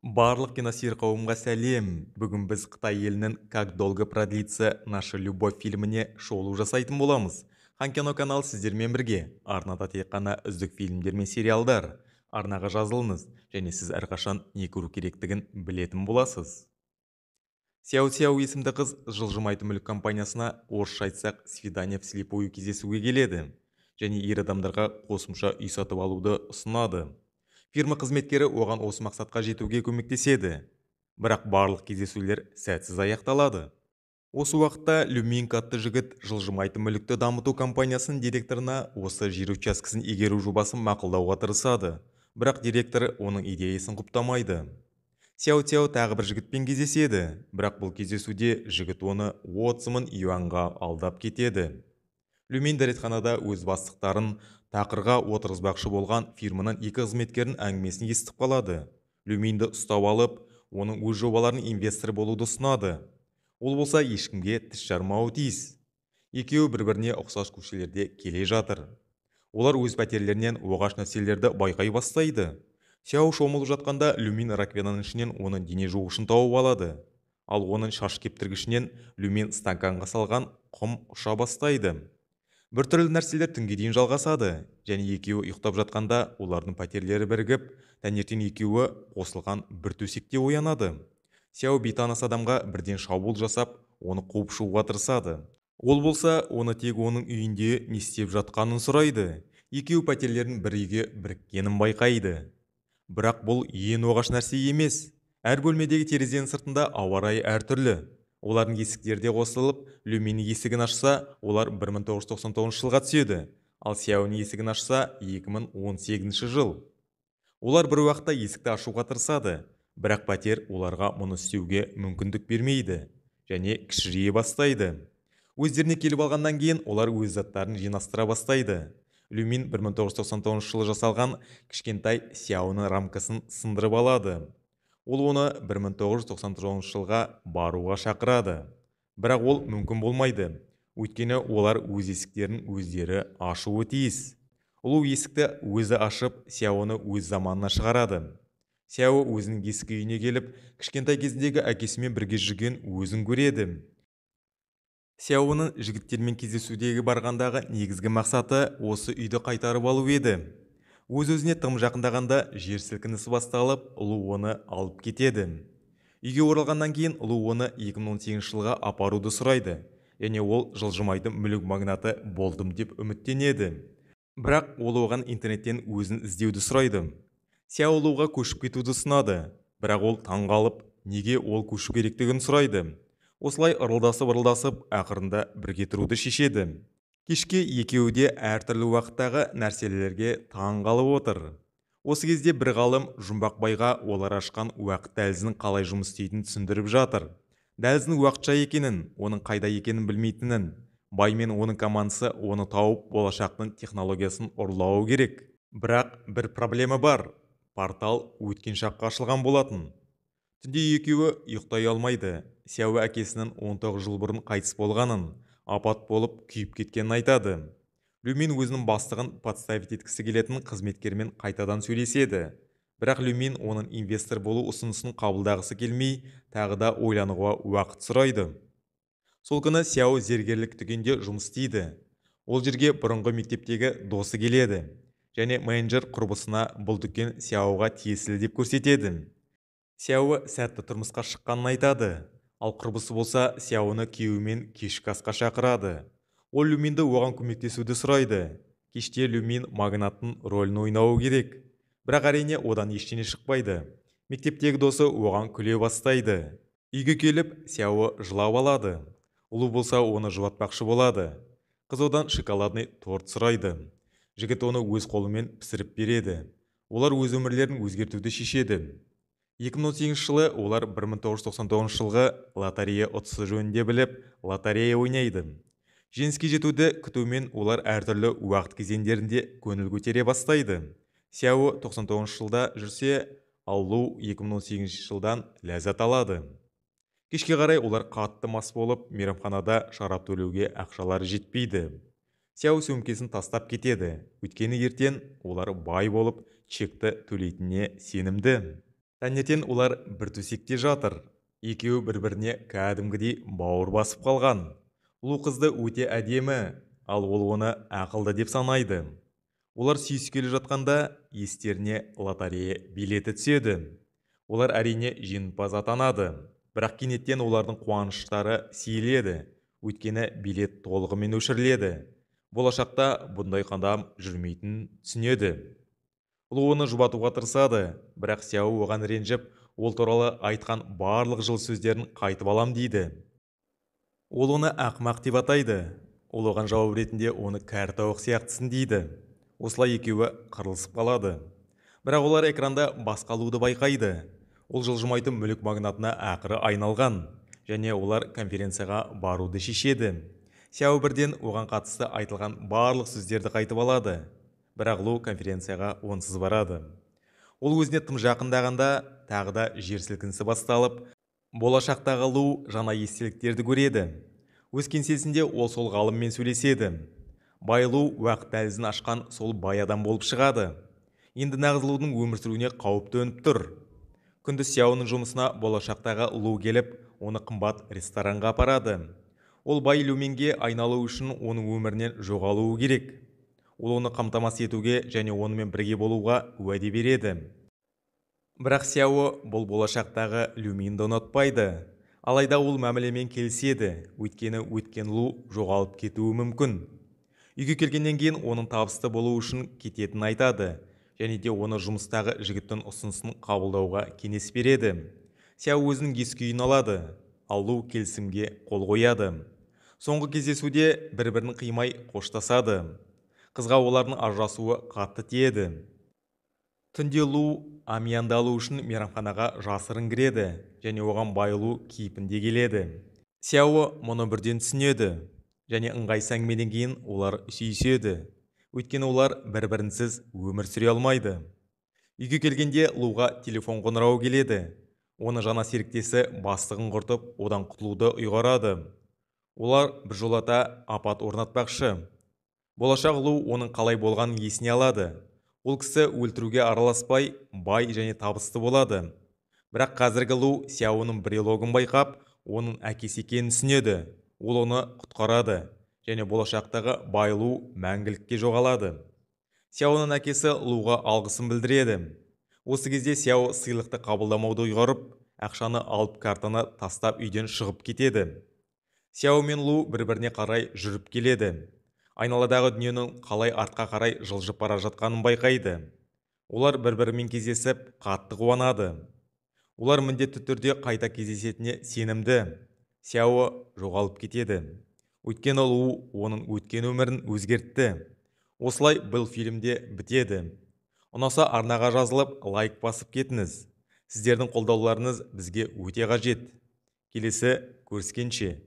Барлық киносүйер қауымға сәлем! Бүгін біз Қытай елінің «Как долго продлится наша любовь» фильміне шолу жасайтын боламыз. Хан Кино канал сіздермен бірге. Арнада тек қана үздік фильмдер мен сериалдар. Арнаға жазылыңыз және сіз әрқашан не көру керектігін білетін боласыз. Сяо Сяо есімді қыз жылжымайтын мүлік компаниясына, орысша айтсақ, свидание вслепую кездесуге келеді және ер адамдарға қосымша үй сатып алуды ұсынады. Фирма қызметкері оған осы мақсатқа жетуге көмектеседі, бірақ барлық кездесулер сәтсіз аяқталады. Осы уақытта Люминг атты жігіт жылжымайтын мүлікті дамыту компаниясының директорына осы жер учаскесін игеру жобасын мақұлдауға тырысады, бірақ директор оның идеясын құптамайды. Сяо Цяо тағы бір жігітпен кездеседі, бірақ бұл кездесуде жігіт оны 30 мың юанға алдап кетеді. Люмин дәретханада өз бастықтарын тақырға отырғызбақшы болған фирманың екі қызметкерінің әңгімесін естіп қалады. Люминді ұстап алып, оның өз жобаларының инвесторы болуды ұсынады. Ол болса ешкімге тіс жармауы тиіс. Екеуі бір-біріне ұқсас көшелерде келе жатыр. Олар өз пәтерлерінен оғаш нәрселерді байқай бастайды. Сяо шомылып жатқанда Люмин раковинаның ішінен оның дене жуғышын тауып алады. Ал оның шаш кептіргішінен Люмин стаканға салған құм ұша бастайды. Біртүрлі нәрселер түнге дейін жалғасады, және екеуі ұйықтап жатқанда олардың пәтерлері бірігіп, таңертең екеуі қосылған бір төсекте оянады. Сяо бейтаныс адамға бірден шабуыл жасап, оны қуып шығуға тырысады. Ол болса, оны тек оның үйінде не істеп жатқанын сұрайды. Екеуі пәтерлерін бір үйге біріккенін байқайды. Бірақ бұл ең оғаш нәрсе емес. Әр бөлмедегі терезенің сыртында ауа райы әртүрлі. Олардың есіктері де қосылып, Люминнің есігін ашса, олар 1999 жылға түседі, ал Сяоның есігін ашса, 2018 жыл. Олар бір уақытта есікті ашуға тырысады, бірақ пәтер оларға мұны істеуге мүмкіндік бермейді және кішірейе бастайды. Өздеріне келіп алғаннан кейін олар өз заттарын жинастыра бастайды. Люмин 1999 жылы жасалған кішкентай Сяоның рамкасын сындырып алады. Ол оны 1999 жылға баруға шақырады. Бірақ ол мүмкін болмайды. Өйткені олар өз есіктерін өздері ашуы тиіс. Лу есікті өзі ашып, Сяоны өз заманына шығарады. Сяо өзінің ескі үйіне келіп, кішкентай кезіндегі әкесімен бірге жүрген өзін көреді. Сяоның жігіттермен кездесудегі барғандағы негізгі мақсаты осы үйді қайтарып алу еді. Өз-өзіне тым жақындағанда жер сілкінісі басталып, Лу оны алып кетеді. Үйге оралғаннан кейін Лу оны 2018 жылға апаруды сұрайды, және ол жылжымайтын мүлік магнаты болдым деп үміттенеді. Бірақ ол оған интернеттен өзін іздеуді сұрайды. Сяо Луға көшіп кетуді ұсынады, бірақ ол таңғалып, неге ол көшу керектігін сұрайды. Осылай ырылдасып-ырылдасып, ақырында бірге тұруды шешеді. Кешке екеуі де әртүрлі уақыттағы нәрселерге таң қалып отыр. Осы кезде бір ғалым жұмбақ байға олар ашқан уақыт дәлізінің қалай жұмыс істейтінін түсіндіріп жатыр. Дәліздің уақытша екенін, оның қайда екенін білмейтінін, бай мен оның командасы оны тауып, болашақтың технологиясын ұрлауы керек. Бірақ бір проблема бар. Портал өткен шаққа ашылған болатын. Түнде екеуі ұйықтай алмайды. Сяо әкесінің 19 жыл бұрын қайтыс болғанын, апат болып күйіп кеткенін айтады. Люмин өзінің бастығын подставить еткісі келетін қызметкермен қайтадан сөйлеседі. Бірақ Люмин оның инвестор болу ұсынысын қабылдағысы келмей, тағы да ойлануға уақыт сұрайды. Сол күні Сяо зергерлік дүкенде жұмыс істейді. Ол жерге бұрынғы мектептегі досы келеді және менеджер құрбысына бұл дүкен Сяоға тиесілі деп көрсетеді. Сяо сәтті тұрмысқа шыққанын айтады. Ал құрбысы болса Сяоны күйеуімен кешкі асқа шақырады. Ол Люминді оған көмектесуді сұрайды. Кеште Люмин магнаттың рөлін ойнауы керек. Бірақ әрине одан ештеңе шықпайды. Мектептегі досы оған күле бастайды. Үйге келіп Сяо жылап алады. Лу болса оны жұбатпақшы болады. Қыз одан шоколадный торт сұрайды. Жігіт оны өз қолымен пісіріп береді. Олар өз өмірлерін өзгертуді шешеді. 2018 жылы олар 1999 жылғы лотерея ұтысы жөнінде біліп, лотерея ойнайды. Жеңіске жетуді күтумен олар әртүрлі уақыт кезеңдерінде көңіл көтере бастайды. Сяо 99 жылда жүрсе, ал Лу 2018 жылдан ләззат алады. Кешке қарай олар қатты мас болып, мейрамханада шарап төлеуге ақшалары жетпейді. Сяо сөмкесін тастап кетеді, өйткені ертең олар бай болып, чекті төлейтініне сенімді. Таңертең олар бір төсекте жатыр. Екеуі бір-біріне кәдімгідей бауыр басып қалған. Лу қызды өте әдемі, ал ол оны ақылды деп санайды. Олар сүйіскелі жатқанда естеріне лотерея билеті түседі. Олар әрине жеңімпаз атанады. Бірақ кенеттен олардың қуаныштары сейіледі. Өйткені билет толығымен өшіріледі. Болашақта бұндай қадам жүрмейтінін түсінеді. Лу оны жұбатуға тырысады, бірақ Сяо оған ренжіп, ол туралы айтқан барлық жылы сөздерін қайтып алам дейді. Ол оны ақымақ деп атайды. Ол оған жауап ретінде оны кәрі тауық сияқтысын дейді. Осылай екеуі қырылысып қалады. Бірақ олар экранда басқа Луды байқайды. Ол жылжымайтын мүлік магнатына ақыры айналған және олар конференцияға баруды шешеді. Сяо бірден оған қатысты айтылған барлық сөздерді қайтып алады. Бірақ Лу конференцияға онсыз барады. Ол өзіне тым жақындағанда тағы да жер сілкінісі басталып, болашақтағы Лу жаңа естеліктерді көреді. Өз кеңсесінде ол сол ғалыммен сөйлеседі. Бай Лу уақыт дәлізін ашқан сол бай адам болып шығады. Енді нағыз Лудың өмір сүруіне қауіп төніп тұр. Күндіз Сяоның жұмысына болашақтағы Лу келіп, оны қымбат ресторанға апарады. Ол бай Люменге айналу үшін оның өмірінен жоғалуы керек. Ол оны қамтамасыз етуге және онымен бірге болуға уәде береді. Бірақ Сяо бұл болашақтағы Люминді ұнатпайды. Алайда ол мәмілемен келіседі, өйткені өткен Лу жоғалып кетуі мүмкін. Үйге келгеннен кейін оның табысты болу үшін кететінін айтады, және де оны жұмыстағы жігіттің ұсынысын қабылдауға кеңес береді. Сяо өзінің ескі үйін алады, ал Лу келісімге қол қояды. Соңғы кездесуде бір-бірін қимай қоштасады. Қызға олардың ажырасуы қатты тиеді. Түнде Лу амиянды алу үшін мейрамханаға жасырын кіреді және оған бай Лу кейпінде келеді. Сяо мұны бірден түсінеді және ыңғайсыз әңгімеден кейін олар сүйіседі. Өйткені олар бір-бірінсіз өмір сүре алмайды. Үйге келгенде Луға телефон қоңырауы келеді. Оны жаңа серіктесі бастығын құртып, одан құтылуды ұйғарады. Олар біржолата апат орнатпақшы. Болашақ Лу оның қалай болғанын есіне алады. Ол кісі өлтіруге араласпай, бай және табысты болады. Бірақ қазіргі Лу Сяоның брелогын байқап, оның әкесі екенін түсінеді. Ол оны құтқарады және болашақтағы бай Лу мәңгілікке жоғалады. Сяоның әкесі Луға алғысын білдіреді. Осы кезде Сяо сыйлықты қабылдамауды ұйғарып, ақшаны алып картаны тастап үйден шығып кетеді. Сяо мен Лу бір-біріне қарай жүріп келеді. Айналадағы дүниенің қалай артқа қарай жылжып бара жатқанын байқайды. Олар бір-бірімен кездесіп, қатты қуанады. Олар міндетті түрде қайта кездесетініне сенімді. Сяо жоғалып кетеді. Өйткені Лу оның өткен өмірін өзгертті. Осылай бұл фильмде бітеді. Ұнаса арнаға жазылып, лайк басып кетіңіз. Сіздердің қолдауларыңыз бізге өте қажет. Келесі көріскенше.